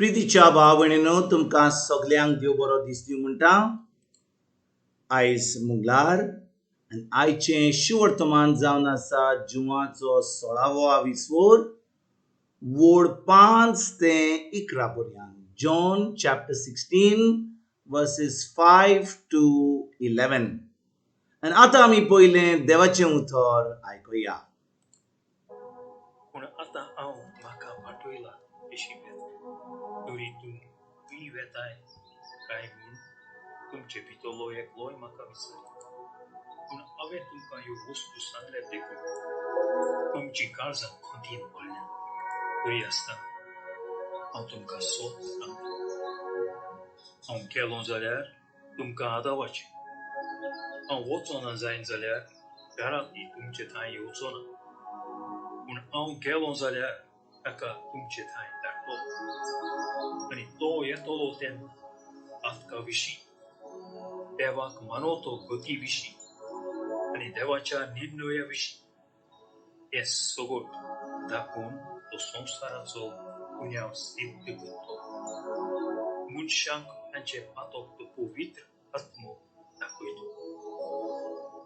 प्रितीच्या भाव भयणीनो, तुमकां सगल्यांक देव बरो दीस दिवं म्हणटा. आयज मुगलार आनी आयचें शिवर्तमान जावन आसा जुवाचो सोळावो आविस्वोर, वोड 5 ते 11 पर्यंत. John chapter 16 verses 5 to 11. आनी आतां आमी पयलें देवाचें उतर आयकुया. पूण आतां हांव म्हाका पाठयला अशी वेता, तरी तूं खंय वेताय काय म्हूण तुमचे भितरलो एकलोय म्हाका विचारी. पूण हांवें तुमकां ह्यो वस्तू सांगल्यात देखून तुमचीं काळजां खंतीन पडल्यात. तरी आसतना हांव तुमकां सोद सांगता, हांव गेलो जाल्यार तुमकां आदावाचें, हांव वचना जायन जाल्यार घरांतली तुमचे थंय येवचो ना. पूण हांव गेलो जाल्यार ताका तुमचे थंय धाडटलो, आनी तो येतलो तेन्ना पातका विशीं, देवाक मानवतो गती विशीं आनी देवाच्या निर्णया विशीं हें सगट दाखोवन तो संवसाराचो गुन्यांव सिद्ध करतलो. मनशांक तांचे पातक तो पवित्र आत्मो दाखयतलो,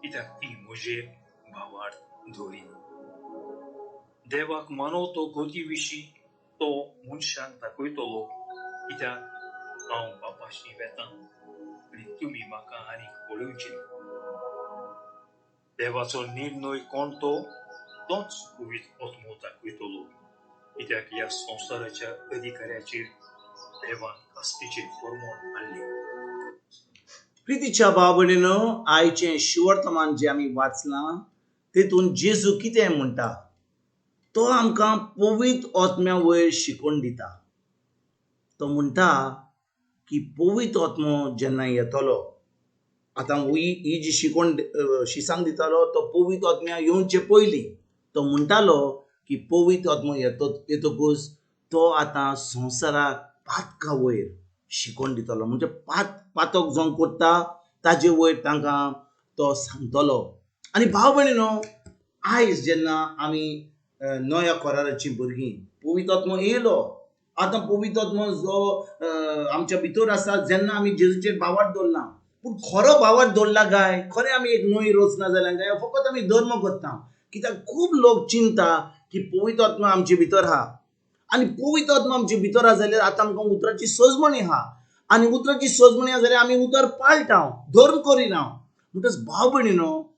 कित्याक ती म्हजेर भावार्थ दवरिना. देवाक मानवतो गती विशीं तो मनशांक दाखयतलो, कित्याक हांव बापाशी वेता आनी तुमी म्हाका आनीक पळोवची ना. देवाचो निर्णय कोण तो तोच पवित्र आत्मो दाखयतलो, कित्याक ह्या संवसाराच्या अधिकाऱ्याचेर देवान कास्तीचें फर्मोन हाडलें. प्रितीच्या भाव भयणीनो, आयचें शिवर्तमान जें आमी वाचलां तेतून जेजू कितें म्हणटा, तो आमकां पवित्र आत्म्या वयर शिकोवन दिता. तो म्हणटा की पवित्र आत्मो जेन्ना येतलो, आतां ही जी शिकोवन शिसांग दितालो तो पवित्र आत्म्या येवचे पयलीं तो म्हणटालो की पवित्र आत्मो येतकूच तो आतां संवसाराक पातका वयर शिकोवन दितलो. म्हणजे पातक जो करता ताजे वयर तांकां तो सांगतलो. आनी भाव भयणीनो, आयज जेन्ना आमी नव्या कराराचीं भुरगीं, पवित्र आत्मो येयलो, आतां पवित्र आत्मो जो आमच्या भितर आसा, जेन्ना आमी जेजूचेर भावार्थ दवरला, पूण खरो भावार्थ दवरला काय खरें आमी एक नवी रचना जाल्या काय फकत आमी धर्म करता? कित्याक खूब लोक चिंता की पवित्र आत्मा आमचे भितर आहा, आनी पवित्र आत्मा आमचे भितर आहा जाल्यार आतां आमकां उतराची सजमणी आहा, आनी उतराची सजमणी आहा जाल्यार आमी उतर पाळटा, धर्म करिना. म्हणटच भाव भयणीनो,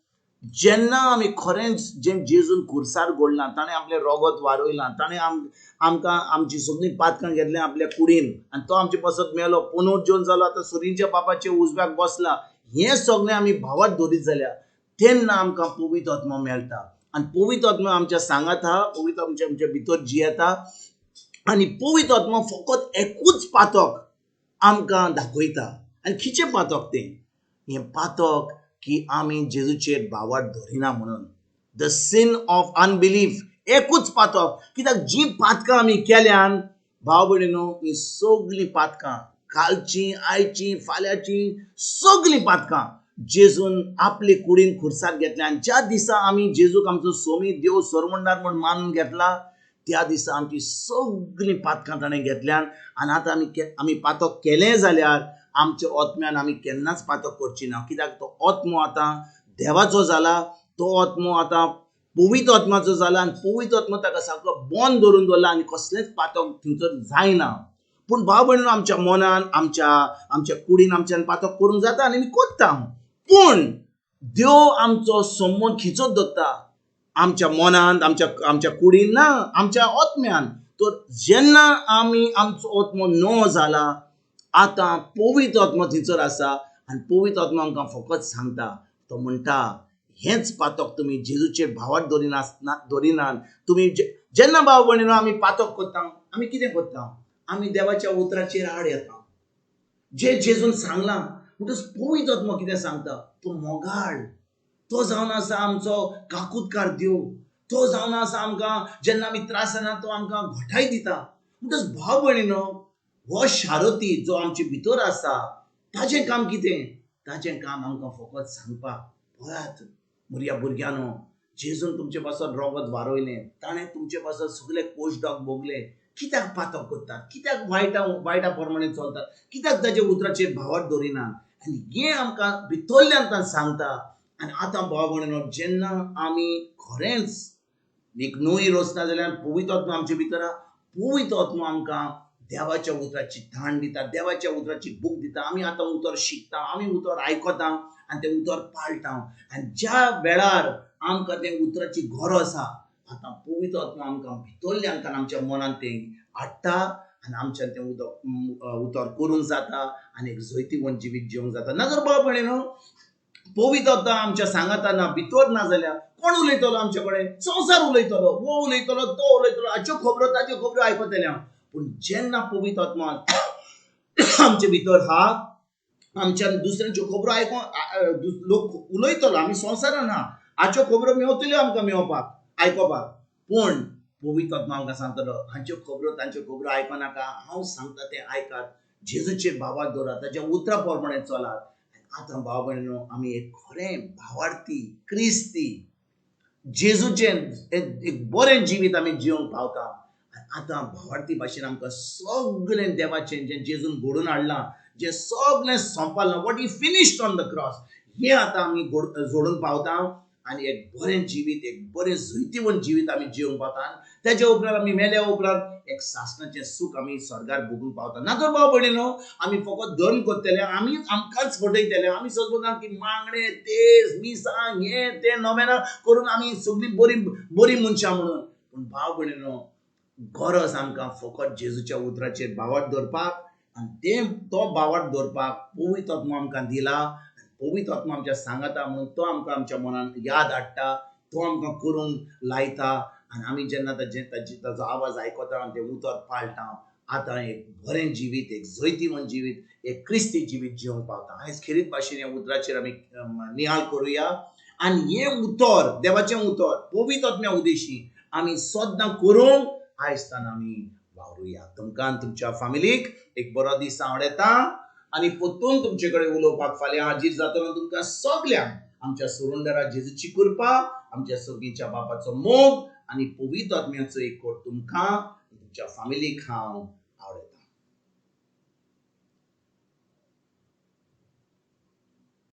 जेन्ना आमी खरेंच जें जेजून खुर्सार घडलां, ताणें आपलें रोगत वारयलां, ताणें आमकां आमची सगळीं पातकां घेतलीं आपल्या कुडीन, आनी तो आमचे पासत मेलो, पुनर्जीवन जालो, आतां सुरींच्या बापाच्या उजव्याक बसला, हें सगळें आमी भावात दवरीत जाल्यार तेन्ना आमकां पवित्र आत्मो मेळटा. आनी पवित्र आत्मो आमच्या सांगात आहा, पवित्र आमच्या आमच्या भितर जियेता, आनी पवित्र आत्मो फकत एकूच पातक आमकां दाखयता. आनी खंयचें पातक तें? हें पातक की आमी जेजूचेर भावार्थ धरिना म्हणून, the sin of unbelief, एकूच पातक. कित्याक जीं पातकां आमी केल्यान भाव भयणीनो, हीं सगळीं पातकां, कालचीं, आयचीं, फाल्यांचीं, सगळीं पातकां जेजून आपले कुडीन खुर्सार घेतल्या. आनी ज्या दिसा आमी जेजूक आमचो सोमी देव सरमंडार म्हूण मानून घेतला, त्या दिसा आमची सगळीं पातकां ताणें घेतल्यान. आनी आतां आमी पातक केलें जाल्यार आमच्या आत्म्यान आमी केन्नाच पातक करची ना, कित्याक तो आत्मो आतां देवाचो जाला, तो आत्मो आतां पवित्र आत्माचो जाला, आनी पवित्र आत्मो ताका सारको बंद दवरून दवरला आनी कसलेंच पातक थंयसर जायना. पूण भाव भयणीनो, आमच्या मनान, आमच्या कुडीन आमच्यान पातक करूंक जाता आनी आमी करता, पूण देव आमचो संबंद खिचत दवरता आमच्या मनांत, आमच्या कुडीन ना, आमच्या आत्म्यान. तर जेन्ना आमी आमचो आत्मो नवो जाला, आतां पवित्र आत्मो थंयसर आसा, आनी पवित्र आत्मो आमकां फकत सांगता, तो म्हणटा हेंच पातक तुमी जेजूचेर भावार्थ दवरिनात. तुमी जेन्ना भाव भयणीनो आमी पातक करता, आमी कितें करता? आमी देवाच्या उतराचेर आड येता, जे जेजून सांगलां. म्हणटच पवित्र आत्मो कितें सांगता? तो मोगाळ, तो जावन आसा आमचो काकुतकार देव, तो जावन आसा आमकां जेन्ना आमी त्रास जाना तो आमकां घटाय दिता. म्हणटच भाव भयणीनो, हो शारती जो आमचे भितर आसा ताजें काम कितें? ताजें काम आमकां फकत सांगपाक, पळयात म्हज्या भुरग्यांनो, जेजून तुमचे पासत रोगत वारयलें, ताणें तुमचे पासत सगळे कोश डाग भोगले, कित्याक पातक करतात, कित्याक वायटा वायटा प्रमाणे चलतात, कित्याक ताच्या उतराचेर भावार्थ दवरिनात. आनी हें आमकां भितरल्यान सांगता. आनी आतां भाव भयणीनो, जेन्ना आमी खरेंच एक नवी रचना जाल्यार पवित्र आत्मा आमचे भितर आहा. पवित्र आत्मा आमकां देवाच्या उतराची ताण दिता, देवाच्या उतराची भूक दिता. आमी आतां उतर शिकता, आमी उतर आयकता आनी तें उतर पाळटा. आनी ज्या वेळार आमकां तें उतराची गरज आहा, आतां पवित्र आत्मा आमकां भितरल्यान आमच्या मनांत तें हाडटा आनी आमच्यान तें उदक उतर करूंक जाता आनी एक जैतिवंत जिवीत जिवंक जाता. ना तर भाव भयणीनो, पवित्र आत्मा आमच्या सांगाता ना, भितर ना जाल्यार कोण उलयतलो आमचे कडेन? संवसार उलयतलो, हो उलयतलो, तो उलयतलो, हाच्यो खबरो ताच्यो खबरो आयकतले हांव. पूण जेन्ना पवित्र आत्मा आमचे भितर हा, आमच्यान दुसऱ्यांच्यो खबरो आयको लोक उलयतलो. आमी संवसारान हा, हाच्यो खबरो मेवतल्यो आमकां मेवपाक आयकोपाक, पूण पवित्र आत्मा आमकां सांगतलो हांच्यो खबरो तांच्यो खबरो आयकनाका, हांव सांगता तें आयकात, जेजूचेर भावार्थ दवरात, ताच्या उतरा प्रमाणे चलात. आतां भाव भयणीनो, आमी एक खरें भावार्थी क्रिस्ती जेजूचें एक बरें जिवीत आमी जिवंक पावता. आतां भावार्थी भाशेन आमकां सगळें देवाचें जें जेजून घडोवन हाडलां, जें सगळें सोंपलां, what he finished on the cross, हें आतां आमी जोडून पावता आनी एक बरें जिवीत, एक बरें जैतिवंत जिवीत आमी जिवंक पावता. तेज्या उपरांत आमी मेल्या उपरांत एक सासणाचें सूख आमी स्वर्गार भोगूंक पावता. ना तर भाव भयणीनो, आमी फकत धर्म करतले, आमी आमकांच फटयतले. आमी सजमता की मागणें, तेज, मिसां, हें तें नोवेनां करून आमी सगळीं बरीं बरीं मनशां म्हणून. पूण भाव भयणीनो, गरज आमकां फकत जेजूच्या उतराचेर भावार्थ दवरपाक आनी तें तो भावार्थ दवरपाक पवित्र आत्मा आमकां दिला. पवित्र आत्मा आमच्या सांगाता म्हणून तो आमकां आमच्या मनान याद हाडटा, तो आमकां करूंक लायता. आनी आमी जेन्ना ताजो आवाज आयकता आनी तें उतर पाळटा, आतां एक बरें जिवीत, एक जैतिवंत जिवीत, एक क्रिस्ती जिवीत जिवंक पावता. आयज खेरीत भाशेन ह्या उतराचेर आमी नियाळ करुया आनी हें उतर, देवाचें उतर पवित्र आत्म्या उदेशी आमी सद्दां करूंक आयज आमी वावरुया. तुमकां तुमच्या फामिलीक एक बरो दीस आवडटा आनी परतून तुमचे कडेन उलोवपाक फाल्यां हाजीर जातलो. तुमकां सगल्यांक आमच्या सुरुंदरा जेजूची कृपा, आमच्या सर्गीच्या बापाचो मोग आनी पवित्र आत्म्याचो एकवट तुमकां तुमच्या फामिलीक हांव